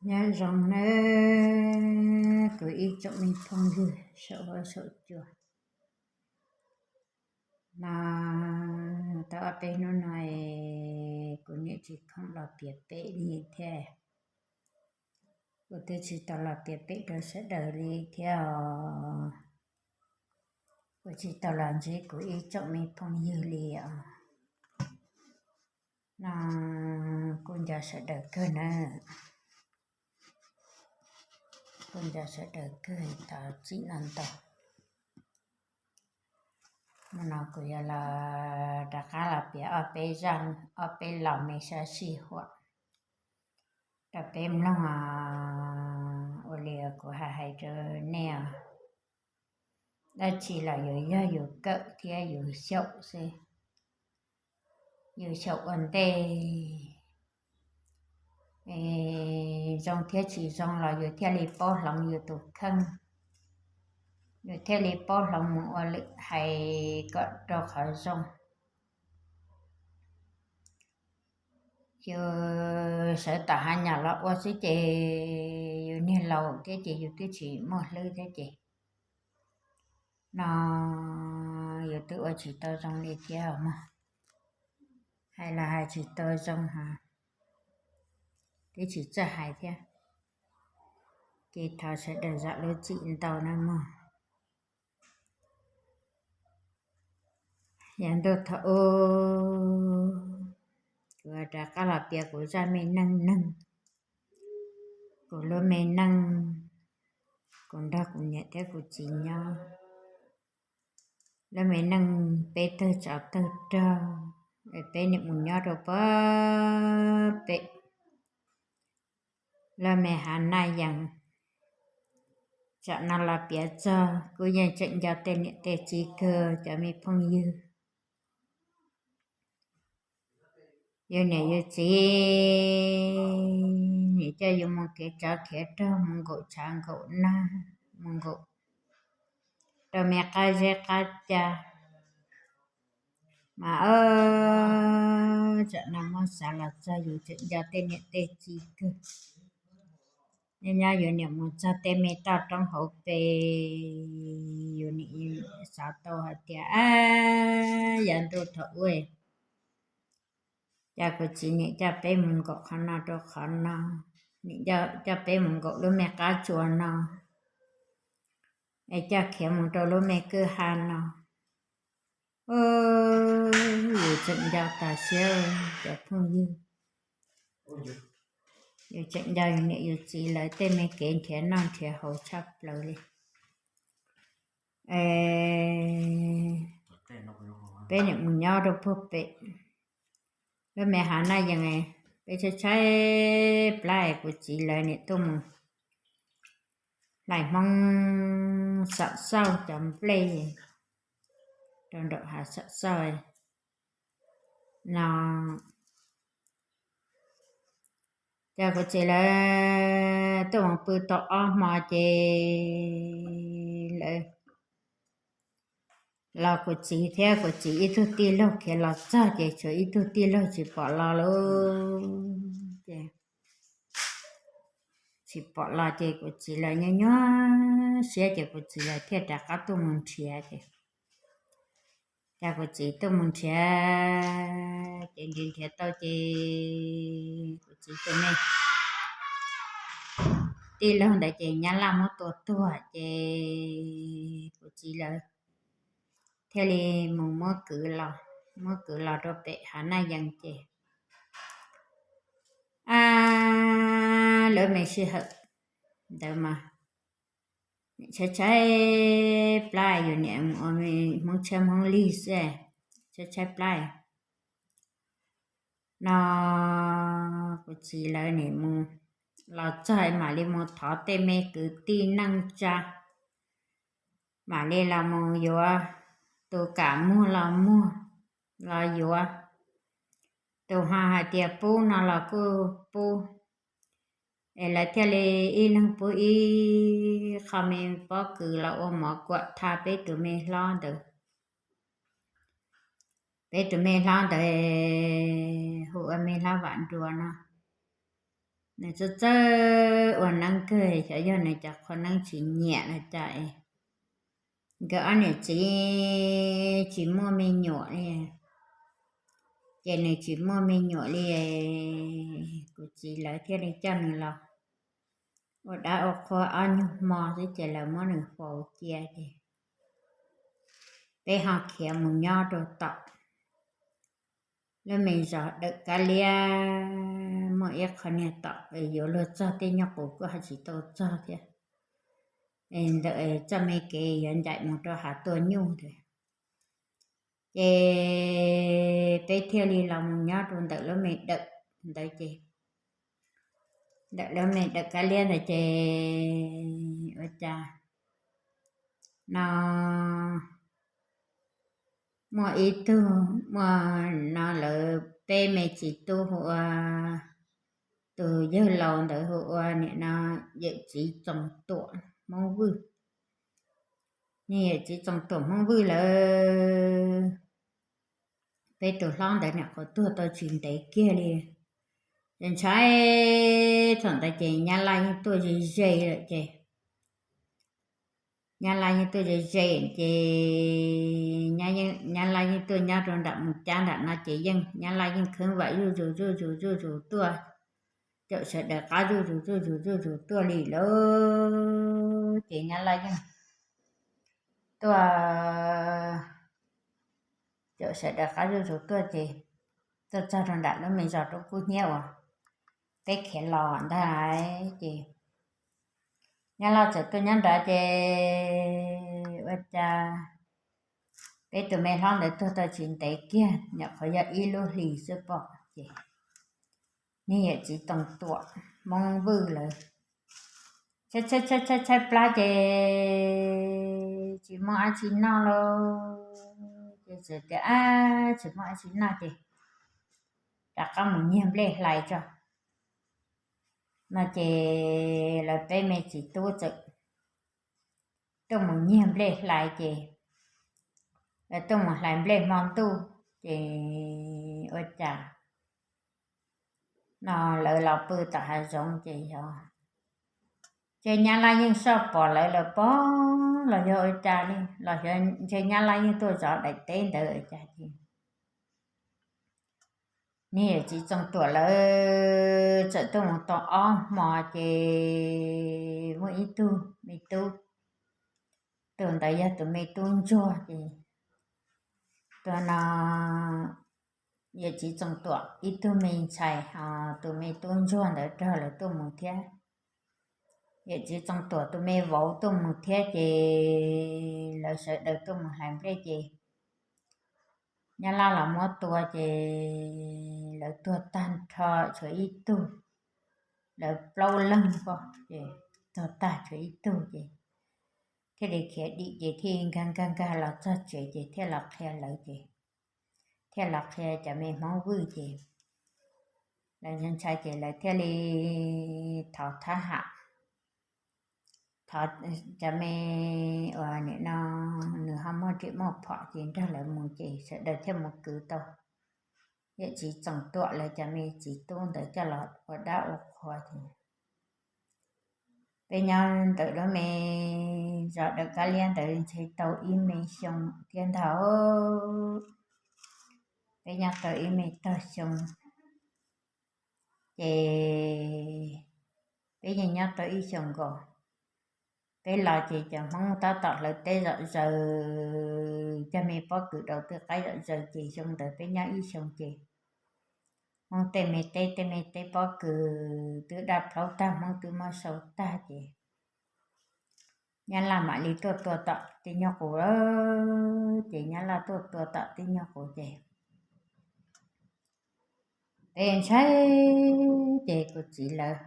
Nyob zoo nawb kuv ib tsoom me phooj ywg saum huab saum cua. No tau ob peb hnub no es kuv niam tsis khoom los piav pem li thiab. Kuv twb tsis tau los piav pem rau sawv daws li thiab os. Kuv tsis tau los ntsib kuv ib tsoom me phooj ywg li os. No kuj nco sawv daws kawg na. Kuj nco sawv daws kawg thov txim no ntau. Hnub no kuv yuav los rov qab los piav ob peb zaj, ob peb los me sab sij huam rau peb mloog os. Ua li kuv hais hais rau nej os, dab tsi los yuav yog yus kawm thiab yus xyaum xwb. Yus xyaum ua ntej, zoo thiab tsis zoo los yus thiaj li paub hloov yus tus kheej, yus thiaj li paub hloov mus ua lwm hais kom rau qhov zoo. Yus sawv tom hav nyom los ua xwb ces yus niag laus thiab ces yus twb tsis muaj hlwb thiab ces no yus twb ua tsis tau zoo li thiab mog. Hais los hais tsis tau zoo hos, twb tsis txawj hais thiab. Ces thov sawv daws zam lub txim ntau na mog. Yav ntuj thaum ub kuv rov qab los piav kuv zaj me neej neeg, kuv lub me neej, kuv nrog kuv niam thiab kuv txiv nyob. Lub me neej peb tawg tsov tawg rog, es peb niam mus nyob rau puag pem lub me hav Naj Yees. Tsam no los piav txog kuj yeej tseem nco tej niam tej txiv kawg cov me phooj ywg. Yus niam yus txiv nim coj yus mus kev tsov kev rog, mus nkaum tshav nkaum nag, mus nkaum rau me qab zeb qab ca. Mas tsam no muab xav los txog yus tseem nco tej niam tej txiv kawg. Nyob nyob yus niam mus txog tej me toj roob hauv pes, yus niam xav tau hais tias, ab, yav ntuj thaum ub cas kuv txiv niam coj peb mus nkaum qhov no rau qhov no, niam coj peb mus nkaum lub me qab tsua no, es coj khiav mus rau lub me kwj ha no. Yus tseem nco tas siab cov phooj ywg. Yus tseem nco yus niam yus txiv lawv tej me kev nrhiav noj nrhiav haus tshaj plaws li. Peb niam mus nyob rau puag pem lub me hav Naj Yees, peb tshaib tshaib plab, kuv txiv lawv niam tuaj mus hlais hmoob xam xauj cov nplej rau nraum hav xam xauj no. Ces kuv txiv lawv tuaj mus pw tau ob hmo ces lawv los kuv txiv thiab kuv txiv ib tug tij laug khiav los txog ces tshuav ib tug tij laug tsis pom los lauj. Ces tsis pom los ces kuv txiv lawv nyuaj nyuaj siab ces kuv txiv lawv thiaj rov qab tuaj mus nrhiav ces, ces kuv txiv tuaj mus nrhiav ces nrhiav nrhiav tau ces kuv txiv tus me tij laug ntawd ces Nyab Laj muab tua tuag ces kuv txiv lawv thiaj li mus muab kwv los, muab kwv los rau pem hav Naj Yees ces, ab, lub me sij hawm ntawd mas tshaib tshaib plab, yus niam mus ua hmoob tshiab hmoob lig xwb, tshaib tshaib plab no. Kuv txiv lawv nim mus los txog mam li mus thov tej me kwv tij neej tsa, mam li los mus yuav, tus kam muag los muag, los yuav, tus ho hais tias pub no los kuj pub. Es lawv thiaj li ib leeg pub ib qho me pob kws los ua mov kuam tha peb tus me hlob ntawd. Peb tus me hlob ntawd hu ua me hlob Vam Nruas no. Nws txawj txawj ua neeb kawg, xyov yog nws cov qhua neeb tsis nyiam los cas es nkawd ob niam txiv tsis muaj me nyuam li, ces nws tsis muaj me nyuam li, kuv txiv lawv thiaj li coj nws los ua dab ua qhua ob nyuag hmo xwb ces lawv muab nws faus cia ces peb ho khiav mus nyob rau tom lub me zos Dawm Kab Liab, muaj ib qho niag tom yuav luag txog tej nyuag qus kuj ho tsis tau txog thiab, ntawm txoj me kev yuav ncaim mus rau hav Tuam Nyuj ntawd. Ces peb thiaj li los mus nyob rau ntawm lub me dawm ntawd ces, ntawm lub me Dawm Kab Liab ntawd ces ua cas no muaj ib tug, muaj no lawv peb me txiv tub hu ua, tus yawg laus ntawd hu ua nim no Yawm Txiv Txoos Tuam Hmoob Vwj. Niag Yawm Txiv Txoos Tuam Hmoob Vwj lawv, peb tus hlob ntawd nyuam qhuav tuag tau tsis ntev kiag li. Ces ntshai, thaum ntawd ces Nyab Laj yeej tuaj ze ze lawm ces, Nyab Laj yeej tuaj ze ze ces, Nyab Laj yeej tuaj nyob rau nram Moos Cab nram no ces yeej Nyab Laj yeej kheev vam zuj zus zuj zus zuj zus tuaj, caum sawv daws qab zuj zus zuj zus zuj zus tuaj li lauj. Ces Nyab Laj yeej tuaj caum sawv daws qab zuj zus tuaj ces tuaj txog rau nram lub me zos Roob Kub Hnyiab uas peb khiav los ntag ces Nyab Laj txawm tuaj nyob nrad ces ua cas peb tus me hlob ntawd tuag tau tsis ntev kiag, nyuam qhuav yog ib lub hlis xwb pom ces niag Yawm Txiv Txoos Tuam Hmoob Vwj lawv tshaib tshaib tshaib tshaib plab ces tsis muaj dab tsi noj lauj, ces txawm tias ab tsis muaj dab tsi noj ces rov qab mus nyiag nplej hlais tso no ces lawv peb me txiv tub txawm tuaj mus nyiag nplej hlais ces lawv tuaj mus hlais nplej hmo ntuj ces ua cas no lawv los pw tom hav zoov ces yog ntshe Nyab Laj yeej soj pom lawv lawm pob los yog ua cas li los yog ntshe Nyab Laj yeej tuaj zov daim teb ntawd ua cas ces niag Yawm Txiv Txoos Tuam lawv txawm tuaj mus tau ob hmo ces muaj ib tug me tub, tus ntawd yog tus me tub ntsuag ces tus no Yawm Txiv Txoos Tuam ib tug me ntxhais ho tus me tub ntsuag ntawd nrog lawv tuaj mus thiab. Yawm Txiv Txoos Tuam tus me vauv tuaj mus thiab ces lawv sawv daws tuaj mus hlais nplej ces Nyab Laj los muab tua ces lawv tuag tag nrho tshuav ib tug, lawv plaub leeg ko ces tuag tag tshuav ib tug ces thiaj li khiav dim ces thiaj nkag nkag nkag los txog tsev ces thiaj los qhia lawv ces thiaj los qhia cov me Hmoob Vwj ces lawv ntshai ntshai ces lawv thiaj li thov thab ham, thov cov me uas nim no nws ho muaj riam muaj phom ces nrog lawv mus ces sawv daws thiaj mus kwv tau Yawm Txiv Txoos Tuam lawv cov me txiv tub ntawd coj los ua dab ua qhua ces peb nyob ntawm lub me zos Dawm Kab Liab ntawd ntshe tau ib me xyoo thiab ntag. Peb nyob tau ib me tog xyoo ces peb yeej nyob tau ib xyoos nkaus. Peb los ces cov Hmoob tab tom hlawv teb zom zaws, cov me pob kws daus twb qaib zom zaws ces xyoo ntawd peb nyob ib xyoos ces Hmoob tej me teb tej me teb pob kws twb daj plhaub tag, Hmoob twb muab sau tag ces Nyab Laj mam li tuaj tua tom tib nyuag qus lawm ces Nyab Laj tuaj tua tom tib nyuag qus ces peb ntshai ces kuv txiv lawv,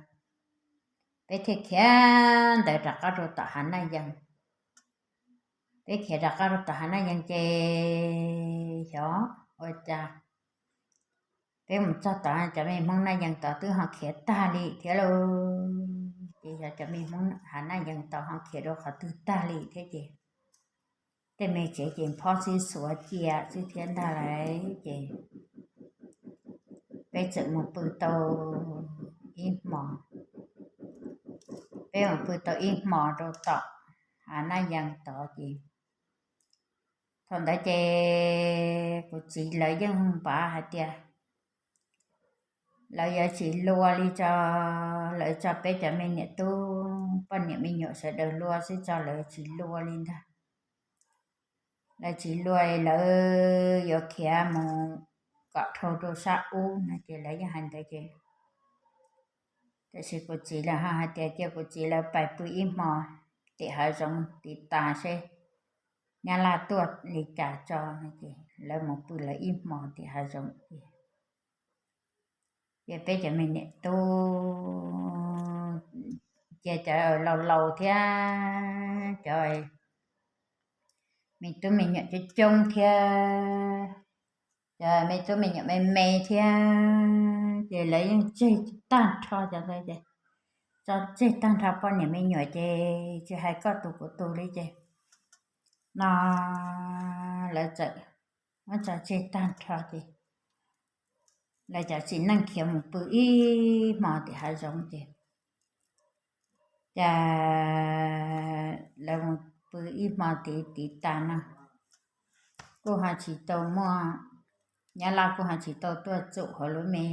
peb thiaj khiav ntawd rov qab rau tom hav Naj Yees. Peb khiav rov qab rau tom hav Naj Yees ces xyov ua cas peb mus txog tod cov me Hmoob Naj Yees tod twb ho khiav tag li thiab lauj. Ces xyov cov me Hmoob hav Naj Yees tod ho khiav rau qhov twg tag li thiab ces tej me tsev ces phob xwb xuav cia xwb thiab ntag lauj ces peb txawm mus pw tau ib hmo, peb mus pw tau ib hmo rau tom hav Naj Yees tod ces, thaum ntawd ces kuv txiv lawv yeej pav hais tias lawv yuav tsis luag li tso, lawv tso peb cov me niam tub poj niam me nyuam sawv daws luag xwb tso, lawv tsis luag li ntag. Lawv tsis luag, lawv yuav khiav mus kom dhau rau sab ub no ces lawv yeej hais ntawd ces, tiam sis kuv txiv lawv ho hais tias cia kuv txiv lawv pais pw ib hmo tim hav zoov tiv tas seb Nyab Laj tuaj li cas tso no ces lawv mus pw lawv ib hmo tim hav zoov ces, ces peb cov me niam tub, ces cov laus laus thiab cov me tub me nyuam coob coob thiab, cov me tub me nyuam me me thiab ces lawv yeej tseg tag nrho cov ntawd ces, tso tseg tag nrho poj niam me nyuam ces tsis hais koj tus kuv tus li ces, no lawv txawm muab tso tseg tag nrho ces lawv cov txiv neej khiav mus pw ib hmo tim hav zoov ces, ces lawv mus pw ib hmo tiv tiv tas no kuj ho tsis tau muaj, Nyab Laj kuj ho tsis tau tuaj txum hauv lub me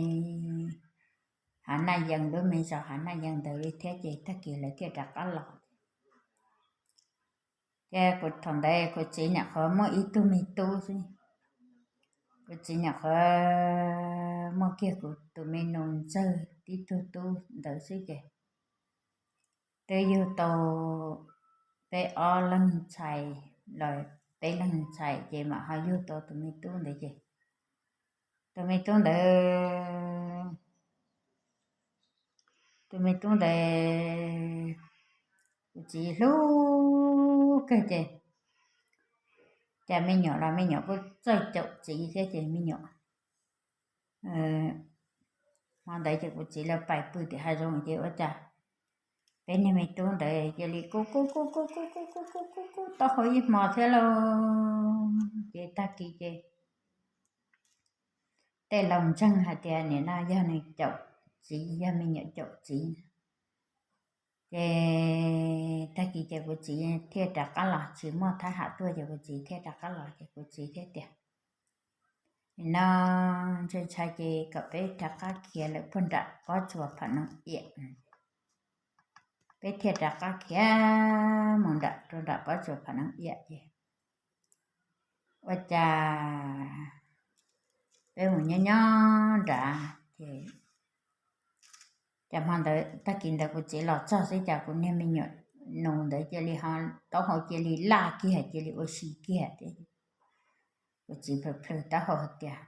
hav Naj Yees, lub me zos hav Naj Yees ntawd li thiab ces tag kis lawv thiaj rov qab los. Ces kuv thaum ntawd kuv txiv nyuam qhuav muaj ib tug me tub xwb, kuv txiv nyuam qhuav muaj kiag kuv tus me nus ntxawg tib tug tub ntawd xwb ces twb yug tau peb ob leeg ntxhais los peb leeg ntxhais ces mam ho yug tau tus me tub ntawd ces, tus me tub ntawd, tus me tub ntawd kuv txiv hlub kawg ces, ces me nyuam los me nyuam kuj txawj caum txiv thiab ces me nyuam, hmo ntawd ces kuv txiv lawv pais pw tim hav zoov ces ua cas peb niag me tub ntawd cia li kub kub kub kub kub kub kub kub kub kub taub hau ib hmo thiab lauj. Ces tag kis ces tej laus ntseeg hais tias nim no yog nws caum txiv, yog me nyuam caum txiv. Ces tag kis ces kuv txiv thiaj rov qab los, tsis muaj thab ham tuaj ces kuv txiv thiaj rov qab los ces kuv txiv thiaj tias, nim no ntshai ntshai ces kom peb rov qab khiav lawm puag nram pob tsuas Pham Neeb Iam. Peb thiaj rov qab khiav mus nram rau nram pob tsuas Pham Neeb Iam ces ua cas peb mus nyob nyob nrad ces, cas hmo ntawd tag kis ntawd kuv txiv los txog xwb cas kuv niag me nyuam nus ntawd cia li ho taub hau cia li laj kiag cia li ua si kiag. Kuv txiv plhws plhws taub hau hais tias,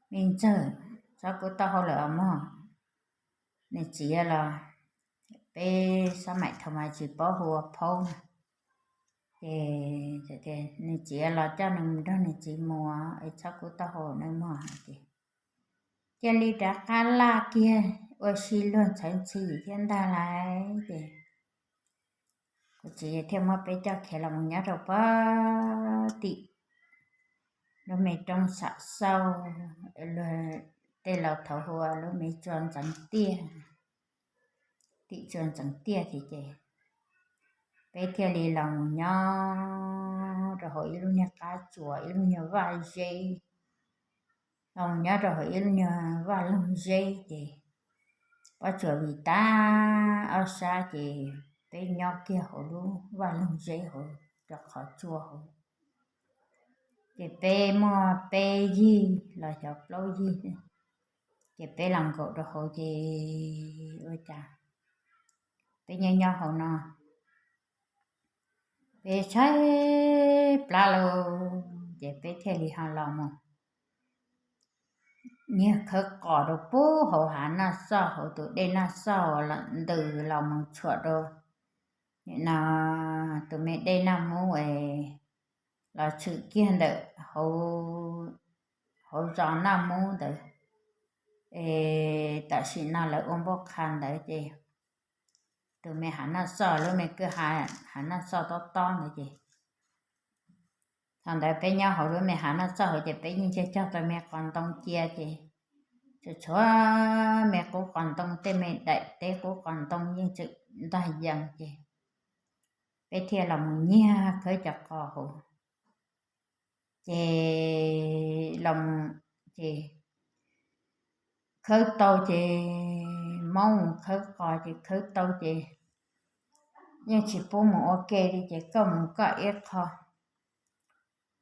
me ntxawg, txhob kub taub hau lawm os mog. Nws txiv los, peb xab maim thaum mas tsis paub hu ua phaub na. Ces nws txiv los coj nws mus nrog nws txiv mus es txhob kub taub hau nawb mog hais tias, cia li rov qab laj kiag ua si luag ntxhawv ntxhi thiab ntag lauj. Ces kuv txiv thiaj muab peb coj khiav los mus nyob rau pem tim lub me roob Xam Xauj, luag tej laus thaud hu ua lub me tsua ntxeev tiaj, tim tsua ntxeev tiaj thiab ces peb thiaj li los mus nyob rau hauv ib lub niag qab tsuas, ib lub niag vaj zeb, los mus nyob rau hauv ib lub niag vaj loog zeb ces pob tsuas vim tas ob sab ces peb nyob kiag hauv lub vaj loog zeb hauv cov qhov tsua hauv. Ces peb muaj peb yig los xyov plaub yig, ces peb los nkaum rau hauv ces ua cas peb nyob nyob hauv no peb tshaib plab lauj, ces peb thiaj li ho los mus nyiag khawb qos rau pub hauv hav Naj Xoj, hauv tus dej Naj Xoj los ntws los mus tshuam rau nim no tus me dej Naj Mub es los tshwm kiag ntawm hauv zos Naj Mub ntawd. Es tam sim no lawv ua npauj qha ntawd ces tus me hav Naj Xoj, lub me kwj ha hav Naj Xoj tob tob ntawd ces thaum ntawd peb nyob hauv lub me hav Naj Xoj hauv ces peb yeej cog cog tau me qos ntoo cia ces tshuav tshuav me qub qos ntoo, tej me daim teb qub qos ntoo yeej tseem ntog yees ces peb thiaj los mus nyiag khawb cov qos hauv. Ces los ces khawb tau ces maub mus khawb qos ces khawb tau ces yeej tsis pub mus ua ke li ces koj mus koj ib qho,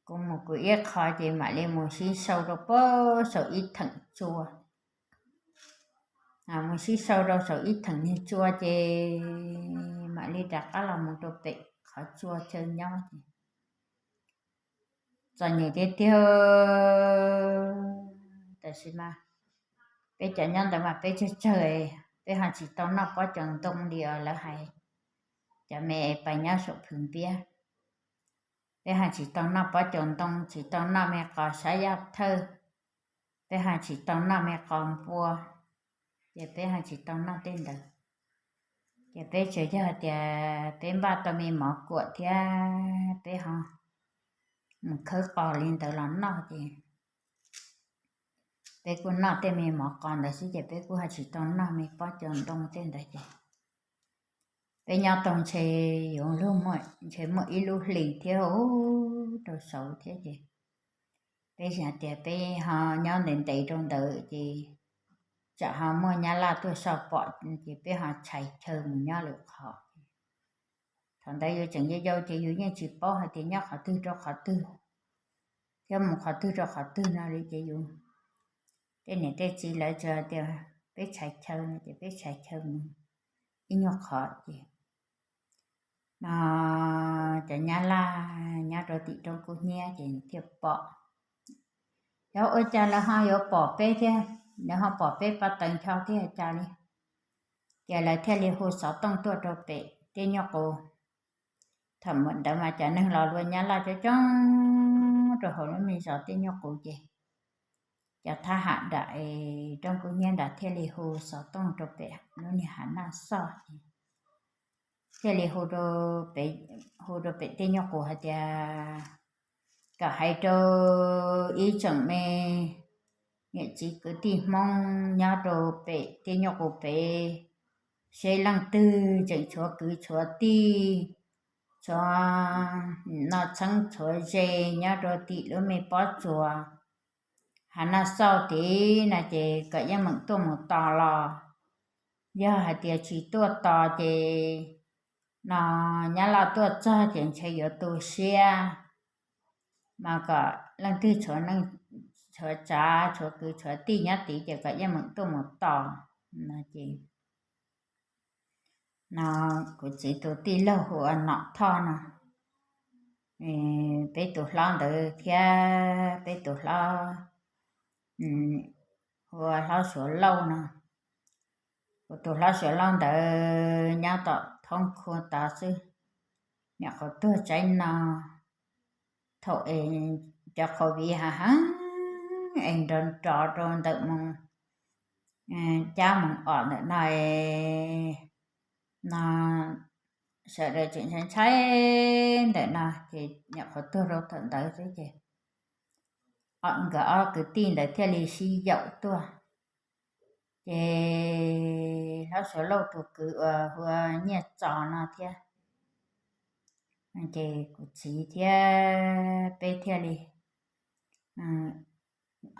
kuv mus kuv ib qho ces mam li mus sib sau rau pem saum ib theem tsua. Mus sib sau rau saum ib theem niag tsua ces mam li rov qab los mus rau pem qhov tsua chaw nyob ces txom nyem tiag tiag. Tab sis mas peb cov nyob ntawd mas peb tsawg tsawg, peb ho tsis tau noj pob caus ntoo li os lawv hais. Cov me pais nyob saum Phwv Npiab, peb ho tsis tau noj pob caus ntoo, tsis tau noj me qos sab yaj thawj, peb ho tsis tau noj me qos npua, ces peb ho tsis tau noj tej ntawd. Ces peb tsuas yog tias peb npaj tau me mov kuam thiab peb ho mus khawb qos li ntawd los noj ces peb kuj noj tej me mov qos ntawd xwb ces peb kuj ho tsis tau noj me pob caus ntoo tej ntawd ces peb nyob tau ntshe yuav luag, ntshe muaj ib lub hlis thiab rau saud thiab ces peb xav tias peb ho nyob ntev ntev rau ntawd ces tsam ho muaj nyab laj tuaj soj pom ces peb ho tshais chaw mus nyob lwm qhov. Thaum ntawd yus tseem yau yau ces yus yeej tsis paub hais tias nyob qhov twg rau qhov twg thiab mus qhov twg rau qhov twg no li ces yus tej niam tej txiv lawv tsuas tias peb tshais chaw no ces peb tshais chaw mus ib nyuag qhov ces no cov nyab laj nyob rau tim roob kub hnyiab ces thiaj pom. Yog ua cas lawv ho yuav pom peb thiab, lawv ho pom peb pab teev ncho thiab cas li. Ces lawv thiaj li hu xov tooj tuaj rau pem tej nyuag qus. Thaum ntawd mas cov neeg los luag nyab laj coob coob rau hauv lub me zos tej nyuag qus ces cov thab ham nram roob kub hnyiab nrad thiaj li hu xov tooj rau pem lub niag hav naj xoj ces thiaj li hu rau pem tej nyuag qus hais tias kom hais rau ib tsoom me niam txiv kwv tij Hmoob nyob rau pem tej nyuag qus pem seb leej twg tseem tshuav kwv tshuav tij, tshuav no txheeb tshuav ze nyob rau tim lub me pob tsuas hav naj xoj tid no ces kom yeej meem tuaj mus tos los. Yog hais tias tsis tuaj tos ces no nyab laj tuaj txog ces ntshe yuav tu siab. Mas kom leej twg tshuav neej tshuav tsav tshuav kwv tshuav tij nyob tid ces kom yeej meem tuaj mus tos no ces no kuv txiv tus tij laug hu ua Nom Thoj no, peb tus hlob ntawd thiab peb tus hlob hu ua hlob Suav Lauj no. Kuv tus hlob Suav Lauj ntawd nyob tom thoob khu tod xwb, nyuam qhuav tuag tsaib no. Thaum es cov qhov viv hav heev es nrov nrov rau ntawm moos cab moos om ntawm no no sawv daws tseem ntshai ntshai ntawm no ces nyuam qhuav tuag rau thaum ntawd xwb ces nkawd ob kwv tij ntawd thiaj li sib yaum tuaj. Ces hlob Suav Lauj tus kwv uas hu ua Nyiaj Txos no thiab, ces kuv txiv thiab peb thiaj li,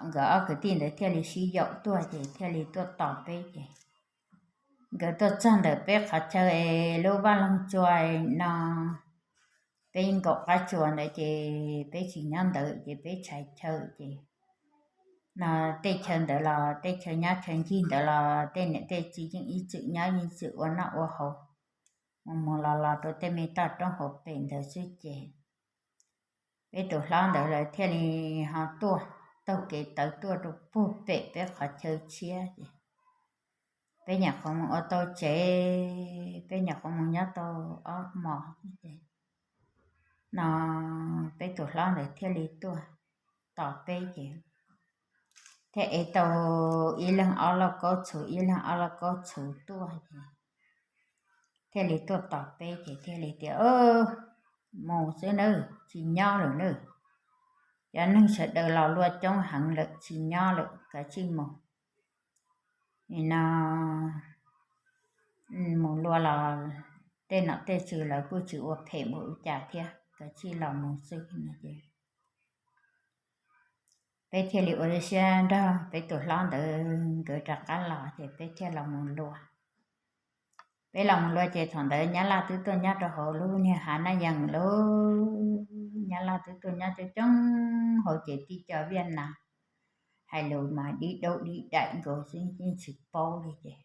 nkawd ob kwv tij ntawd thiaj li sib yaum tuaj ces thiaj li tuaj tos peb ces nkawd tuaj txog ntawm peb qhov chaw es lub vaj loog tsua no, peb nkaum qab tsua ntawd ces peb tsis nyob ntawd ces peb tshais chaw ces no tej chaw ntawd los tej chaw nyob chaw ncig ntawd los tej niam tej txiv yeej ib txwm nyob ib txwm ua noj ua haus, mus mus los los rau tej me toj roob hauv pes ntawd xwb ces peb tus hlob ntawd lawv thiaj li ho tuaj taug kev tawv tuaj rau puag pem peb qhov chaw tshiab ces peb nyuam qhuav mus ua tau tsev, peb nyuam qhuav mus nyob tau ob hmos no peb tus hlob ntawd thiaj li tuaj tos peb ces thiaj ev tau ib leeg ob lauj kaub txhuv ib leeg ob lauj kaub txhuv tuaj ces thiaj li tuaj tos peb ces thiaj li tias mus xwb nawb, tsis nyob lawm nawb. Cov neeg sawv daws los luaj coob heev lawm tsis nyob lawm, kav tsij mus. no mus luag los tej nom tej tswv lawv kuj tsis ua phem npaum li cas thiab, kav tsij los mus xwb no es peb thiaj li ua siab nrog peb tus hlob ntawd nkawd rov qab los ces peb thiaj los mus luag. Peb los mus luag ces thaum ntawd nyab laj twb tuaj nyob rau hauv lub niag hav naj yees lawm, nyab laj twb tuaj nyob coob coob hauv ces tib co Viaj Nam hais lus mas dib daub dib daim nkaus xwb yeej tsis paub li ces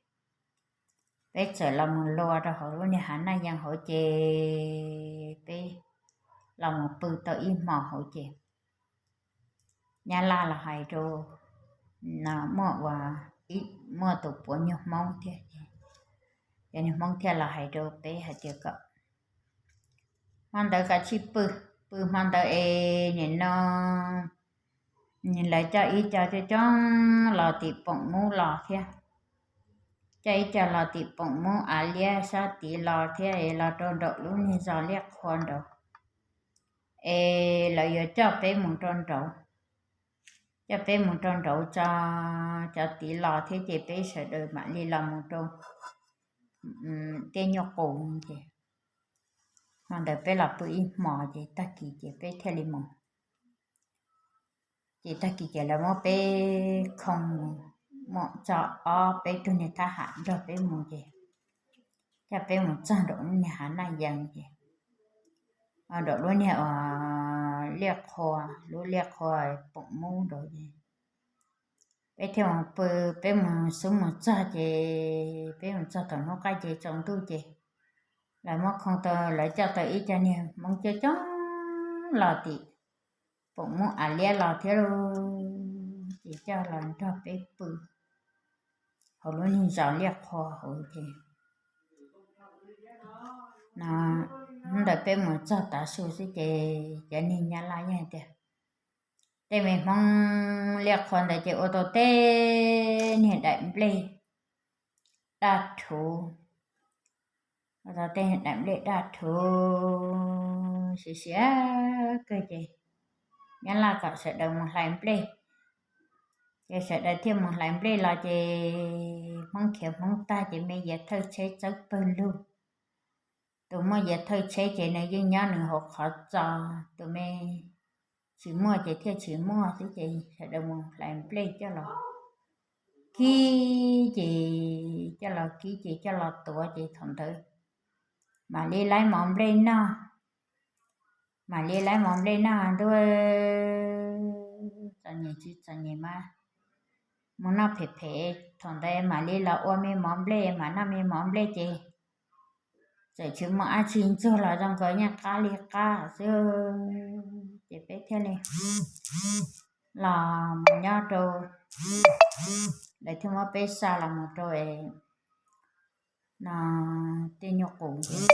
peb txawm los mus luag rau hauv lub niag hav naj yees hauv ces peb los mus pw tau ib hmos hauv ces nyab laj los hais rau, no muaj ua, muaj tus puav nyuag Hmoob thiab ces cov niag Hmoob thiaj los hais rau peb hais tias kom hmo ntawd kav tsij pw, pw hmo ntawd es nim no lawv coj ib co coob coob los tim Poom Mub los thiab, coj ib co los tim Poom Mub av liab sab tid los thiab es los rau nraum lub niag zos Liaj Qhua nraud es lawv yuav coj peb mus rau nraud, coj peb mus rau nraud tso, cov tid los thiab ces peb sawv daws mam li los mus rau tej nyuag qus ces hmo ntawd peb los pw ib hmos ces tag kis ces peb thiaj li mus. Ces tag kis ces lawv muab peb khoo mus, muab tso ob peb tug niag thab ham nrog peb mus ces coj peb mus txog nraum lub niag hav naj yees ces nraum lub niag uas Liaj Qhua, lub Liaj Qhua Poom Mub nraud ces peb thiaj mus pw, peb mus xub mus txog ces peb mus txog thaum hnub qaij ces tsaus ntuj ces lawv muab khoo tau, lawv coj tau ib co niag Hmoob coob coob los tim Poom Mub av liab los thiab lauj, ces coj los nrog peb pw hauv lub niag zos Liaj Qhua hauv ces no hnub ntawd peb mus txog tav su xwb ces cov niag nyab laj yeej hais tias tej me Hmoob Liaj Qhua ntawd ces ua tau tej niag daim nplej daj rhuv, ua tau tej daim nplej daj rhuv siav siav kawg ces nyab laj kom sawv daws mus hlais nplej. Ces sawv daws thiaj mus hlais nplej los ces Hmoob khiav Hmoob tag ces me yav thawj tsheb txawb pawg lug. Tus muaj yav thawj tsheb ces nws yeej nyob nws hauv qhov txos, tus me tsis muaj ces thiaj tsis muaj xwb ces sawv daws mus hlais nplej coj los kib ces coj los kib ces coj los tuav ces thaum ntawd mam li laib mov nplej noj. Mam li laib mov nplej noj ntuj, txom nyem tsis txom nyem mas mus noj phem phem, thaum ntawd mam li los ua me mov nplej mam noj me mov nplej ces txawm tsis muaj dab tsi ntxuag los zoo nkaus yeej qab li qab xwb ces peb thiaj li los mus nyob rau, lawv thiaj muab peb xa los mus rau no tej nyuag qus ces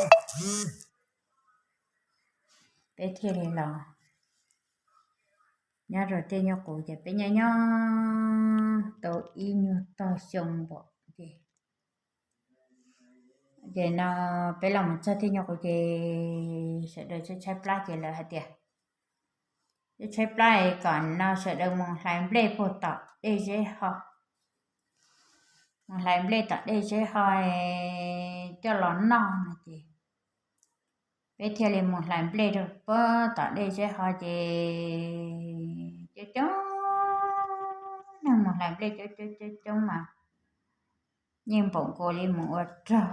peb thiaj li los nyob rau tej nyuag qus ces peb nyob nyob tau ib nyuag tog xyoo npaum ces, ces no peb los mus txog tej nyuag qus ces sawv daws tshaib tshaib plab ces lawv hais tias tshaib plab es kom no sawv daws mus hlais nplej puag tom dej Zeb Ho, mus hlais nplej tom dej Zeb Ho coj los noj no ces peb thiaj li mus hlais nplej rau puag tom dej Zeb Ho ces coob coob neeg mus hlais nplej coob coob coob coob mas yeej npaum nkaus li mus ua rog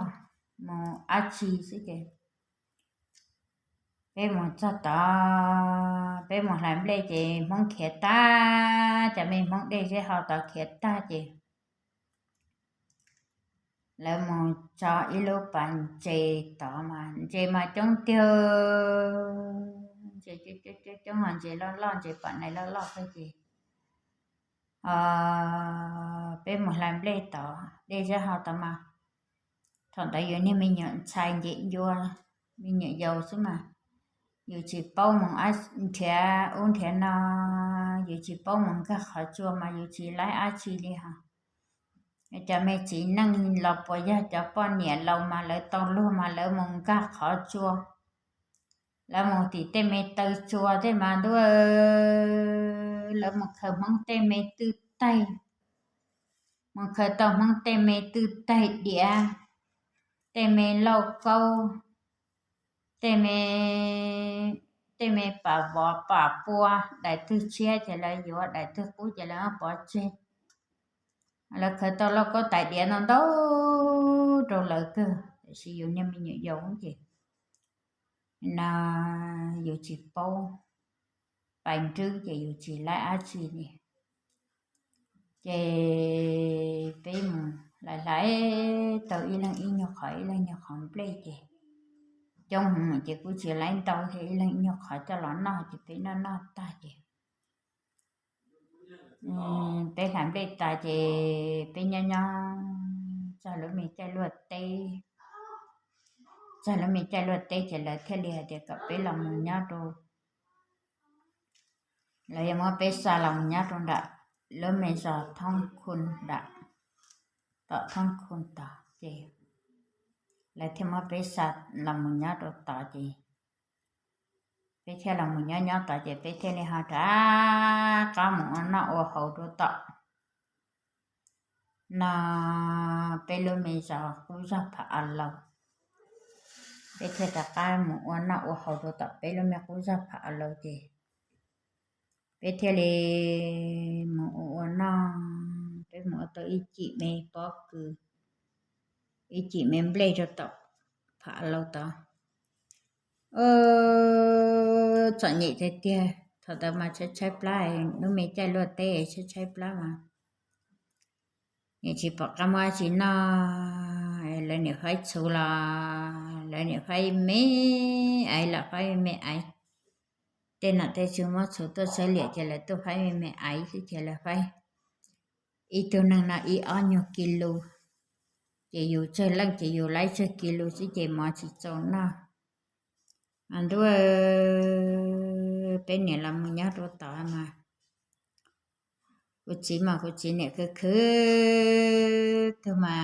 mus dab tsi xwb ces peb mus txog tod, peb mus hlais nplej ces Hmoob khiav tag, cov me Hmoob dej Zeb Ho tod khiav tag ces lawv mus tso ib lub pas ntses tod mas ntses mas coob tiag, ntses coob coob coob, ho ntses loj loj, ntses pom nais loj loj xwb ces peb mus hlais nplej tod, dej Zeb Ho tod mas thaum ntawd yus niag me nyuam ntxhais ncem ncua, me nyuam yaus xwb mas yus tsis paub mus nrhiav ub nrhiav no, yus tsis paub mus nkag qhov tsua mas yus tsis laib dab tsi li hos. Cov me txiv neej los puas yog cov poj niam laus mas lawv tau luag mas lawv mus nkag qhov tsua, lawv mus tim tej me taw tsua tej mas ntuj, lawv mus khaws Hmoob tej me twj taig mus khaws tau Hmoob tej me twj taig diav, tej me lauj kaub, tej me, tej me pam vov pam pua, daim twg tshiab ces lawv yuav, daim twg qub ces lawv pov tseg. Lawv khaws tau lauj kaub tais diav ntau ntau rau lawv kawg, tiam sis yus niag me nyuam yaus ces no yus tsis paub pais nrwb ces yus tsis laib dab tsi li. Ces peb mus hlais hlais tau ib leeg ib nyuag qhov ib leeg nyuag qhov nplej ces coob heev ces kuj tsis laib ntau thiab, ib leeg ib nyuag qhov coj los noj ces peb noj noj tag ces peb hlais nplej tas ces peb nyob nyob txog lub me caij luaj teb, txog lub me caij luaj teb ces lawv thiaj li hais tias kom peb los mus nyob rau, lawv yuav muab peb xa los mus nyob rau nram lub me zos Thoob Khu nram, tom Thoob Khu tod ces lawv thiaj muab peb xa los mus nyob rau tod ces peb thiaj los mus nyob nyob tod ces peb thiaj li ho rov qab mus ua noj ua haus rau tom no peb lub me zos qub zog Pham Aus Laus. Peb thiaj rov qab mus ua noj ua haus rau tom peb lub me qub zog Pham Aus Laus ces peb thiaj li mus ua ua noj, peb mus ua tau ib cim me pob kws, ib cim me nplej rau tom Pham Aus Laus tod. Txom nyem tiag tiag, thaum ntawd mas tshaib tshaib plab, lub me caij luaj teb tshaib tshaib plab mas niam tsis pom qab muab dab tsi noj, lawv niam faib txhuv los lawv niam faib me aiv los faib me aiv. Tej nom tej tswv muab txhuv tuaj txhawb liam ces lawv tuaj faib me me aiv xwb ces lawv faib ib tug neeg no ib ob nyuag kis lus, ces yus tsawg leej ces yus laib tsawg kis lus xwb ces mov tsis txaus noj. Ntuj, peb niam los mus nyob rau tod mas kuv txiv mas kuv txiv niam khwv khwv tug mas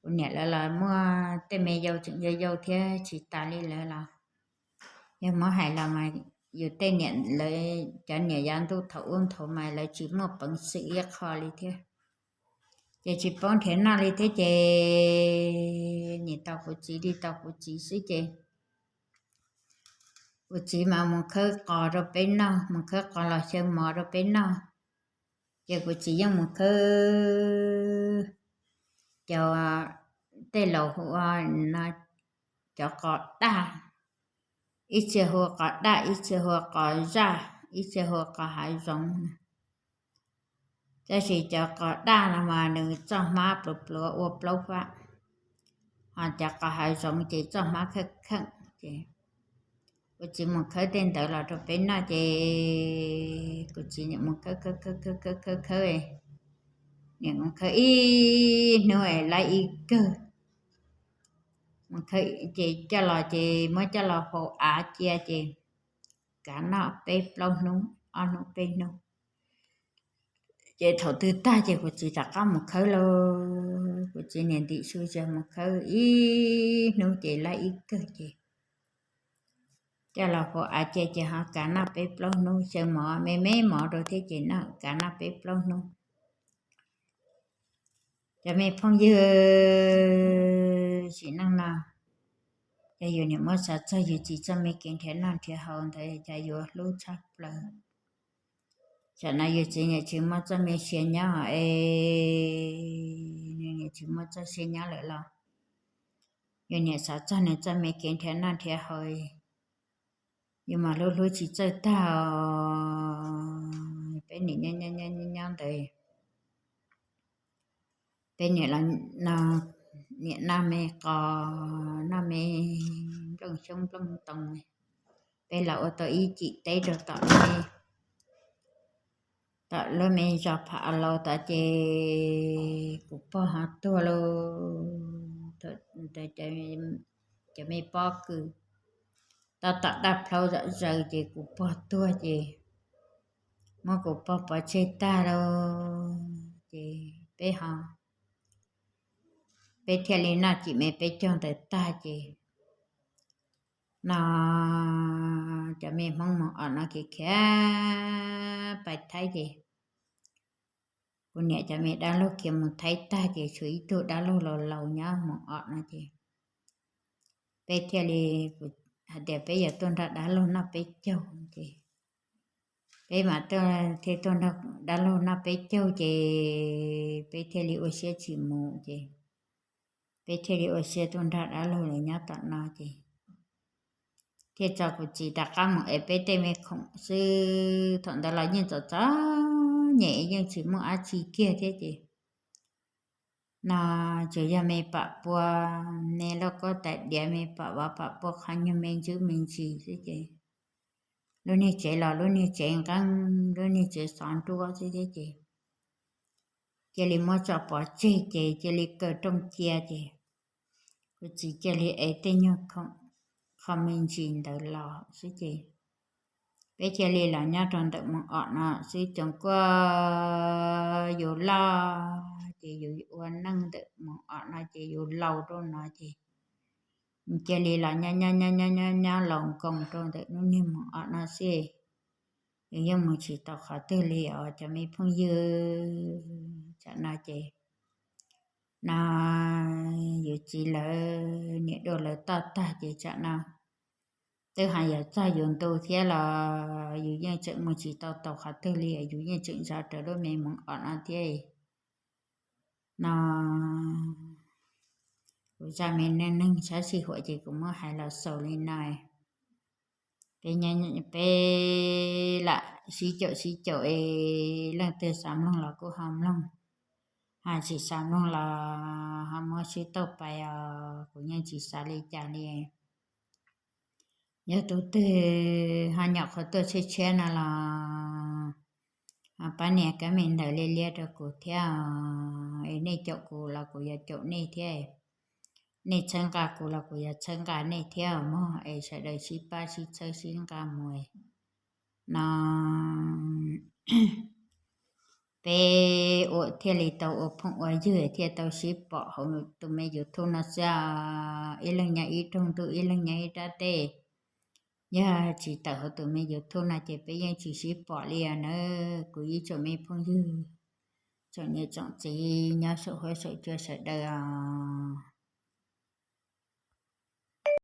kuv niam lawv los muaj tej me yau tseem yau yau thiab tsis tas li lawv los. Yog muab hais los mas yus tej niam lawv cov niam yav ntuj thaum ub nthaud mas lawv tsis muaj peev xwm ib qho li thiab. Ces tsis paub nrhiav noj li thiab ces nim tau kuv txiv li tau kuv txiv xwb ces kuv txiv mas mus khawb qos rau peb noj, mus khawb qos los xyaw mov rau peb noj. Ces kuv txiv yeej mus khawb cov, tej laus hu ua no, cov qos daj, ib txhia hu ua qos daj, ib txhia hu ua qos zaj, ib txhia hu ua qos hav zoov. Tab sis cov qos daj no mas nws txoj hmab pluav pluav ua plaub fab, ho cov qos hav zoov ces txoj hmab kheej kheej ces kuv txiv mus khawb tej ntawd los rau peb noj ces kuv txiv niam mus khawb khawb khawb khawb khawb khawb, niam mus khawb ib hnub es laib ib kawg. Mus khawb ces coj los ces muab coj los faus av cia ces kav noj peb plaub hnub, ob hnub peb hnub. Ces thaum twg tag ces kuv txiv rov qab mus khawb lauj, kuv txiv niam ntim su zog mus khawb ib hnub ces laib ib kawg ces coj los faus av cia ces ho kav noj peb plaub hnub, xyaw mov me me mov rau thiab ces noj kav noj peb plaub hnub. Cov me phooj ywg sim neej no, yog yus niam muab xav txog yus txiv txoj me kev nrhiav noj nrhiav haus ntawd cas yuav hlub tshaj plaws. Tam no yus txiv niam tsis muaj txoj me sia nyob es, nws niam tsis muaj txoj sia nyob lawm los yus niam xav txog nws txoj me kev nrhiav noj nrhiav haus, yus mas hlub hlub tsis txawj tag os. Peb niam nyob nyob ntawd, peb niam los no, niam noj me qos noj me nplooj xyoob nplooj ntoo, peb los ua tau ib cim teb rau tom me, tom lub me zos Pham Aus Laus tod ces kuv pog ho tuag lauj. Cov me pob kws tab tom daj plhaub zom zaws ces kuv pog tuag ces muab kuv pog pov tseg tag lauj. Ces peb ho, peb thiaj li noj cim me peb caug ntawd tag ces no cov me Hmoob Moos Os no khiav khiav pais Thaib ces kuv niam cov me dab laug khiav mus Thaib tag ces tshuav ib tug dab laug laus laus nyob Moos Om no ces peb thiaj li, hais tias peb yuav tuaj nrog dab laug noj peb caug ces peb mam tuaj, thiaj tuaj nrog dab laug noj peb caug ces peb thiaj li ua siab tsis mus ces peb thiaj li ua siab tuaj nrog dab laug lawv nyob tom no ces thiaj tso kuv txiv rov qab mus ev peb tej me khoom xwb. Thaum ntawd los yeej txom txom nyem yeej tsis muaj dab tsi kiag thiab ces no tsuas yog me pam pua, me lauj kaub tais diav, me pam vov pam pua, qhov nyuag me ntsis me ntsis xwb ces lub niag tsev los lub niag tsev nqeeb, lub niag tsev xov nruab xwb thiab ces cia li muab tso pov tseg ces cia li kaw rooj cia ces kuv txiv cia li ev tej nyuag khoom qho me ntsis ntawd los xwb ces peb cia li los nyob rau ntawm Moos Om no xwb. Coom kuaj yus loj ces yus ua neej ntawm Moos Om no ces yus laus rau no ces cia li los nyob nyob nyob nyob nyob laus nkoos rau ntawm lub niag Moos Om no xwb. Yus yeej mus tsis tau qhov twg li os cov me phooj ywg. Tsam no ces no yus txiv lawv niam dua lawv toj tag ces tsam no twb hais yog txog yus ntu thiab los yus yeej tseem mus tsis tau tau qhov twg li, yus yeej tseem ntsog raws lub me Moos Om no thiab no. Kuv zaj me neej neeg sab sij huam ces kuv muab hais los xaus li no. Peb, peb lam sib caum sib caum es leej twg xav mloog los kuj ho mloog, ho tsis xav mloog los ho muab swb tauj pais os, kuv yeej tsis xav li cas li. Yog tus twg ho nyuam qhuav tuaj tshiab tshiab no los ho pab nias kab me ntawd liab liab rau kuv thiab os. Es nej caum kuv los kuv yuav caum nej thiab, nej txhawb nqa kuv los kuv yuav txhawb nqa nej thiab mog. Es sawv daws sib pab sib txhawb sib nqa mus no peb ua thiaj li tau ua phooj ua ywg thiaj tau sib pom hauv tus me YouTube no xwb. Ib leeg nyob ib rooj ntuj, ib leeg nyob ib rab teb. Yog tsis tawm hauv tus me YouTube no ces peb yeej tsis sib pom li os nawb kuv ib tsoom me phooj ywg, tsoom niam tsoom txiv nyob saum huab saum cua sawv daws os.